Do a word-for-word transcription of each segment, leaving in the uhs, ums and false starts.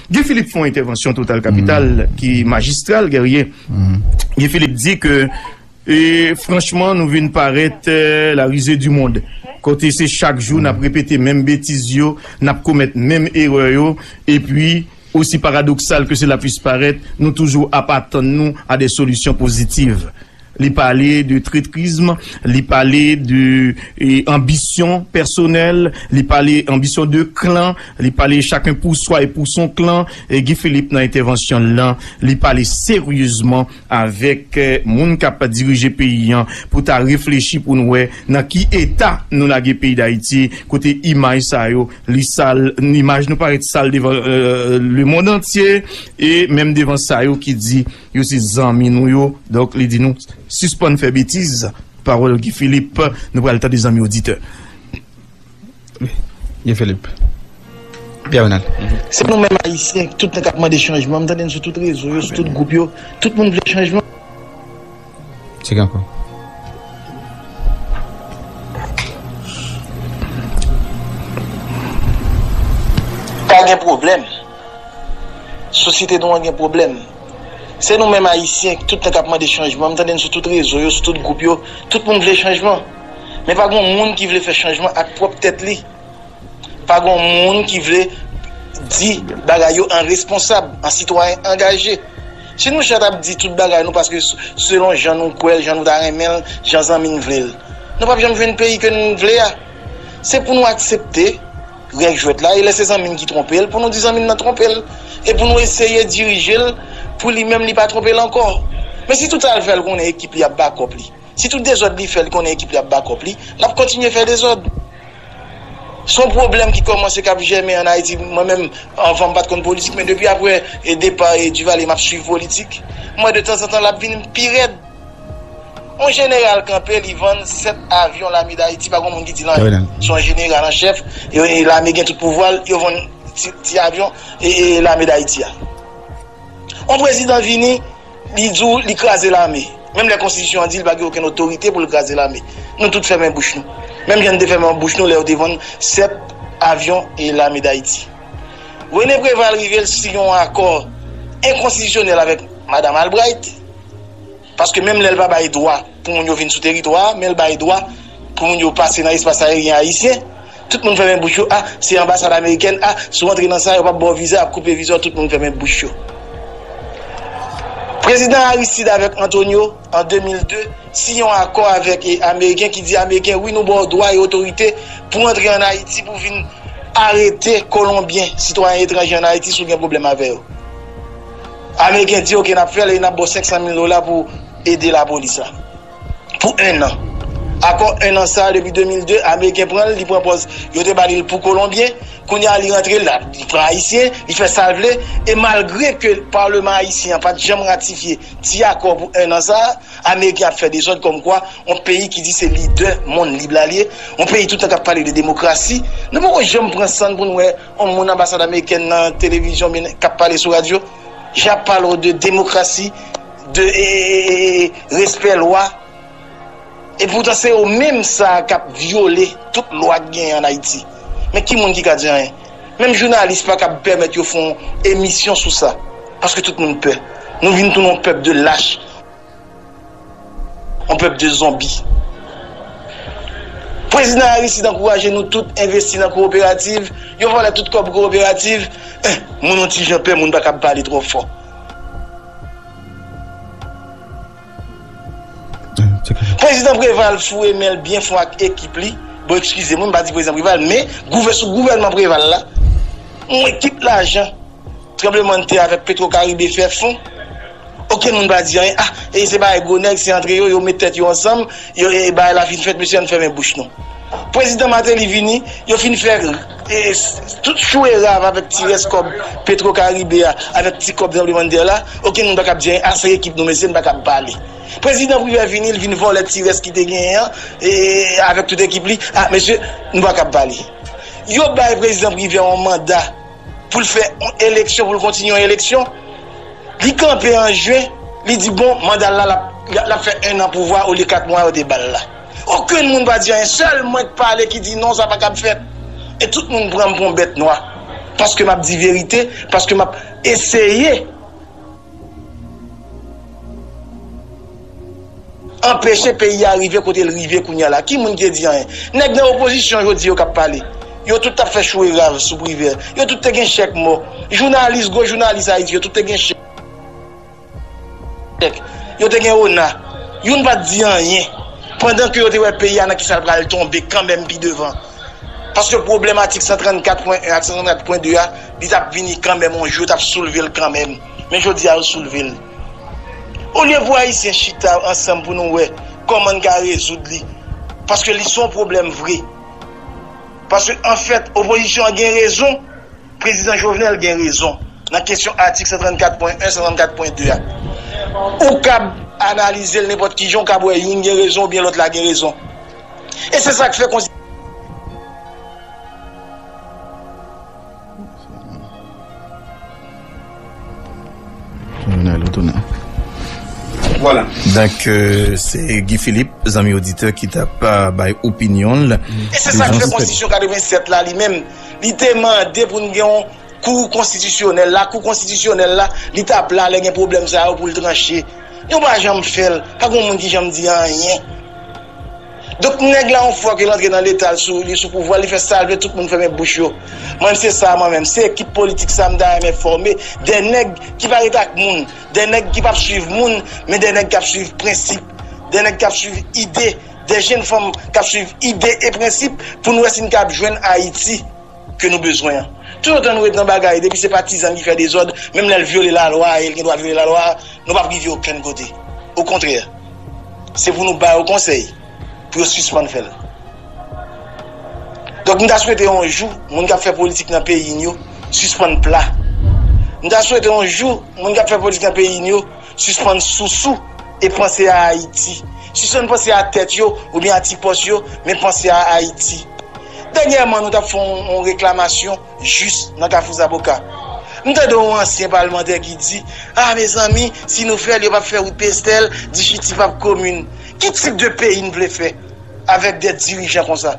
Guy Philippe fè yon entèvansyon Total Capital ki majistral, Guerrier. Guy Philippe di ke, e, franchman, nou vin parèt, e, la risée du monde. Kote se chak jou n ap repete menm betiz yo, n ap komèt menm erè yo, epi, osi paradoksal ke cela puisse paraître, nou toujou ap atann nou a de solisyon pozitiv. Li pale de trètrizm, li pale de, e, anbisyon pèsonèl, li pale anbisyon de klan, li pale chacun pour soi et pour son clan. E Guy Philippe nan entèvansyon l lan, li pale seryezman avèk, e, moun k ap dirije peyi an pou ta reflechi pou n wè nan ki eta nou lage peyi Dayiti, kote imaj sa yo, li sal, imaj nou parèt sal devan, e, lemonn antye, e menm devan sa yo ki di yo se zanmi nou yo. Donk, li di nou, sispann fè betiz. Pawòl Guy Philippe, nou pral tande zanmi oditè. Guy Philippe. Pierre Renald. Se nou menm Ayisyen, tout nèg k ap mande chanjman. M tande n sou tout rezo yo, sou tout gwoup yo. Tout moun vle chanjman. Tcheke ankò. Pa gen pwoblèm. Sosyete nou an gen pwoblèm. Se nou menm Ayisyen, tout nèg k ap mande chanjman. M tande n sou tout rezo yo, sou tout gwoup yo. Tout moun vle chanjman. Men pa gen moun ki vle fè chanjman ak pwòp tèt li. Pa gen moun ki vle di bagay yo an responsab, an sitwayen angaje. Si nou chita ap di tout bagay nou paske s-, selon jan nou kwè l, jan nou ta renmen l, jan zanmi n vle l, nou p ap janm jwenn peyi ke n vle a. Se pou nou aksepte règ jwèt la, e lè se zanmi n ki twonpe l, pou nou di zanmi n nan twonpe l, e pou nou eseye dirije l pou li menm li pa twonpe l ankò. Men si tout sa l fè l konnen ekip li ap bakòp li, si tout dezòd li fè l konnen ekip li ap bakòp li, l ap kontinye fè dezòd. Se yon pwoblèm ki kòmanse, k ap jèmen ann Ayiti. Mwen menm, anvan m pa t konn politik, men depi apre, e, depa, e, Duvalier, m ap swiv politik. M wè de tanzantan l ap vin pi rèd. Yon jeneral kanpe, li vann sèt avyon Lame Dayiti, pa gen moun ki di l anyen. Se yon jeneral an chèf, e, e, lame gen tout pouvwa l, yo vann ti, ti avyon, e, e, Lame Dayiti a. Yon prezidan vini, li di w li kraze lame. Menm lè konstitisyon an di l pa gen okenn otorite pou l kraze lame. Nou tout fèmen bouch nou. Menm jan n te fèmen bouch nou lè yo te vann sèt avyon e Lame Dayiti. Rene Preval rive l siyen yon akò enkonstitisyonèl avèk Madanm Albright. Paske menm lè l pa bay dwa pou moun yo vin sou teritwa a, men l bay dwa pou moun yo pase nan espas ayeryen ayisyen. Tout moun fèmen bouch yo, a, se anbasad amerikèn, a, si w antre nan sa, yo p ap ba w viza, y ap koupe viza w, tout moun fèmen bouch yo. Prezidan Aristide avèk Antonio, an de mil de, siyen yon akò avèk, e, Ameriken ki di Ameriken, wi, nou ba w dwa e otorite pou w antre ann Ayiti, pou w vin arete Kolonbyen, sitwayen etranje ann Ayiti, si w gen pwoblèm avè yo. Ameriken di, oke, n ap fè l e n ap ba w senk san mil dola pou ede lapolis la. Pou en an. Akò en an sa a, depi de mil de, Ameriken pran l, li pran pòz yo te ba li l pou Kolonbyen. Kounye a, li rantre la, li pran Ayisyen, li fè sa l vle. E malgre ke Palman Ayisyen an pa t janm ratifye ti akò pou en an sa a, Ameriken ap fè dezòd kòmkwa yon peyi ki di se lidè monn lib la li ye, yon peyi tout tan k ap pale de demokrasi. Nou poko janm pran san n pou n wè yon moun anbasad amerikèn nan televizyon oubyen k ap pale sou radyo. J ap pale w de demokrasi, de, e, e, e, e, respè lwa. E poutan se yo menm sa k ap vyole tout lwa k genyen ann Ayiti. Men ki moun ki ka di anyen? Menm jounalis pa kab pèmèt yo fè yon emisyon sou sa. Paske tout moun pè. Nou vin tounen yon pèp de lach. Yon pèp de zonbi. Prezidan Aristide ankouraje nou tout envesti nan kowoperativ. Yo vòlè tout kòb kowoperativ. Eh, moun yon ti jan pè, moun pa kab pale twò fò. Prezidan Preval foure men l byen fon ak ekip li. Bon, eskize mwen, m pa di Prezidan Preval, men gouvè-, sou gouvènman Preval la, yon ekip lajan, tranblemanntè avèk Petro Caribe fè fon. Okenn moun pa di anyen. Ah, e se bagay gwo nèg, se antre yo, yo met tèt yo ansanm, yo, e, e bagay la fin fèt, mesye, ann fèmen bouch nou. Prezidan Martelly vini, yo fin fè, e, s-, tout chou e rav avèk ti rès kòb Petro Caribe a, avèk ti kòb tranblemanntè la. Okenn moun pa kab di anyen. Ah, se ekip nou, mesye, n pa kab pale. Prezidan Privè vini, l vin vòlè ti rès ki te genyen an, e, avèk tout ekip li. Ah, mesye, nou pa kab pale. Yo bay Prezidan Privè yon manda pou l fè yon eleksyon, pou l kontinye yon eleksyon. Li kanpe an jen, li di, bon, manda l la, l ap, l ap fè en an pouvwa olye kat mwa yo te ba l la. Okenn moun pa di anyen, sèl mwen k pale ki di non, sa pa kab fèt. E tout moun pran m pou yon bèt nwa. Paske m ap di verite, paske m ap eseye anpeche peyi a rive kote l rive kounye a la. Ki moun ki te di anyen? Nèg nan opozisyon jodi yo k ap pale. Yo tout t ap fè chou e rav sou Privè. Yo tout te gen chèk mò. Jounalis, gwo jounalis Ayiti, yo tout te gen chèk. Yo te gen ona. Youn pa t di anyen. Pandan ke yo te wè peyi a nan kisa l pral tonbe kanmenm pi devan. Paske pwoblèm atik san trannkat pwen en ak san trannkat pwen de a, li t ap vini kanmenm yon jou, yo t ap soulve l kanmenm. Men jodi a, yo soulve l. Olye pou Ayisyen chita ansanm pou nou wè kòman n ka rezoud li. Paske li se yon pwoblèm vre. Paske, anfèt, opozisyon an gen rezon. Prezidan Jovenel gen rezon nan kesyon atik san trannkat pwen en, san trannkat pwen de a. Ou kab analize l nenpòt ki jan, ou kab wè youn gen rezon oubyen lòt la gen rezon. E se sa k fè konsi- Vwala. Donk, euh, se Guy Philippe, zanmi oditè, ki t ap euh, bay opinyon l. E se sa k fè konstitisyon katrevennsèt la, li menm, li te mande pou n gen yon kou konstitisyonèl. Lakou konstitisyonèl la, li t ap la lè gen pwoblèm sa yo pou l tranche. Yo pa janm fè l. Pa gen moun ki janm di anyen. Donk, nèg la, yon fwa ke l antre nan Leta, l sou, li sou pouvwa, li fè sa l vle, tout moun fèmen bouch yo. Mwen menm, se sa, mwen menm. Se ekip politik sa m ta renmen fòme. De nèg ki pa ret ak moun. De nèg ki p ap swiv moun, men de nèg k ap swiv prensip. De nèg k ap swiv ide. De jenn fanm k ap swiv ide e prensip pou n wè si n kab jwenn Ayiti ke nou bezwen an. Toutotan nou ret nan bagay, depi se patizan ki fè dezòd, menm lè l vyole lalwa, e l gen dwa vyole lalwa, nou p ap rive okenn kote. Okontrè, se pou nou ba yo konsèy pou yo sispann fè l. Donk, m ta swete yon jou, moun k ap fè politik nan peyi n yo, sispann pla. M ta swete yon jou, moun k ap fè politik nan peyi n yo, sispann sousou e panse a Ayiti. Sispann panse a tèt yo oubyen a ti pòs yo, men panse a Ayiti. Dènyèman, nou t ap fè yon, yon reklamasyon jis nan Kafou Zaboka. M tande yon ansyen palmantè ki di, a, mezanmi, si nou fè l, yo p ap fè wout Pestèl, Dichiti p ap komin. Ki tip de peyi n vle fè avèk de dirijan konsa?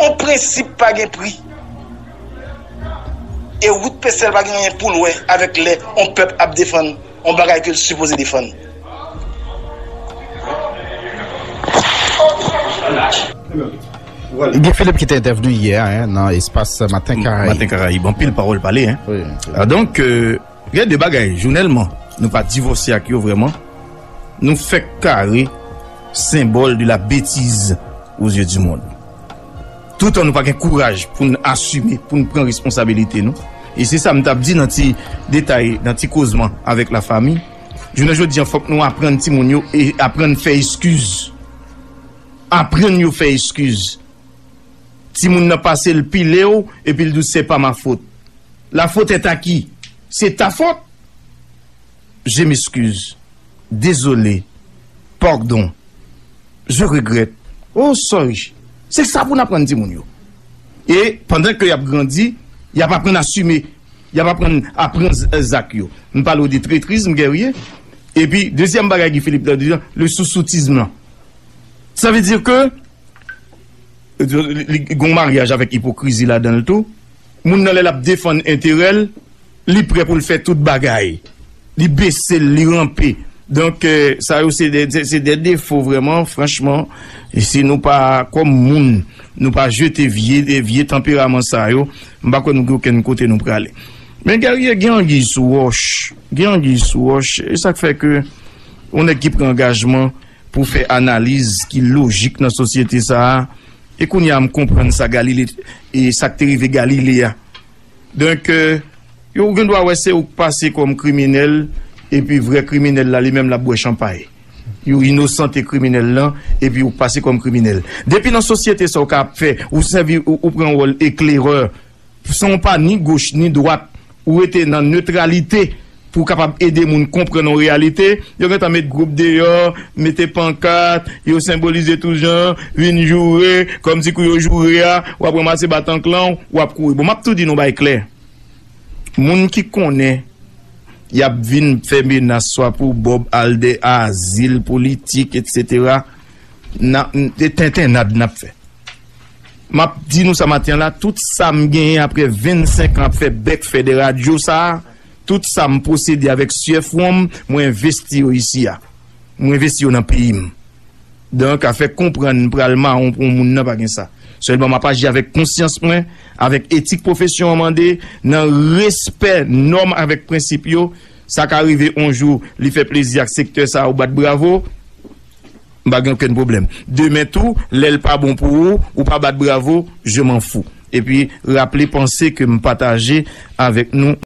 On prensip pa gen pri. E wout Pestèl pa gen anyen pou l wè avèk lè on pèp ap defann on bagay ke l sipoze defann. Guy Philippe ki te entèvni yè a, en, nan espas Maten Karayib. Maten Karayib, anpil pawòl pale, en. Wi, wi. Ah, donk, euh, gen de bagay, jounèlman, nou pa divòse ak yo vrèman. Nou fèk kare, symbole de la bêtise aux yeux du monde. Toutan nou pa gen kouraj pou n asime, pou n pran responsabilite nou. E se sa m t ap di nan ti detay, nan ti kozman avèk lafanmi. Jounen jodi an, fòk nou aprann timoun yo e aprann fè eskiz. Aprann yo fè eskiz. Timoun nan pase l pile w, epi l di w, c'est pas ma faute. La faute est à qui? C'est ta faute? Je m'excuse. Désolé. Pardon. Je regrette. Oh, sorry. Se sa pou n aprann timoun yo. E pandan ke y ap grandi, y ap aprann asime. Y ap aprann, aprann z-, zak yo. M pale w de tretriz, m gerye. Epi, dezyèm bagay Guy Philippe la di, le sousoutisme lan. Sa vle di ke li, li, li gon maryaj avèk ipokrizi ladan l tou. Moun nan, lè l ap defann enterè l, li prè pou l fè tout bagay. Li bese l, li ranpe. Donk, euh, sa yo se de, se, se de defo vrèman, franchman. E si nou pa, kòm moun, nou pa jete vye, vye tanperaman sa yo, m pa kwè nou gen okenn kote nou prale. Men Guerrier, gen anguille sou wòch. Gen anguille sou wòch. E sa k fè ke yon nèg ki pran angajman pou fè analiz ki lojik nan sosyete sa a. E kounye a m konprann sa Galile, e sa k te rive Galile a. Donk, euh, yo gen dwa wè se ou k pase kòm kriminèl, epi vrè kriminèl la, li menm l ap bwè chanpay. Yo inosante kriminèl lan, epi ou k pase kòm kriminèl. Depi nan sosyete sa ou ka ap fè, ou sèvi, ou, ou pran wòl eklerè, san w pa ni goch ni dwat, ou rete nan netralite pou w kapab ede moun konprann yon reyalite, yo gentan met gwoup deyò, mete pankat, yo senbolize tout jan, vin joure, kòmsi kou yo joure a, w ap ranmase batanklan w, w ap kouri. Bon, m ap tou di nou bagay klè. Moun ki konnen y ap vin fè menas swa pou Bob al dè azil politik, etsetera, n a, n, se tentennad n ap fè. M ap di nou sa maten an la, tout sa m genyen apre vennsenk an ap fè bèk fè de radyo sa a, tout sa m posede avèk syèf wonm, mwen envesti yo isi a. Mwen envesti yo nan peyi m. Donk, afè konprann m pral mawon pou yon moun nan, pa gen sa. Sèlman, m ap aji avèk konsyans mwen, avèk etik pwofesyon an mande, nan respè nòm avèk prensip yo. Sa ka rive yon jou, li fè plezi ak sektè sa a, ou bat bravo, m pa gen okenn pwoblèm. Demen tou, lè l pa bon pou ou, ou pa bat bravo, je m'en fous. Epi, raple panse ke m pataje avèk nou.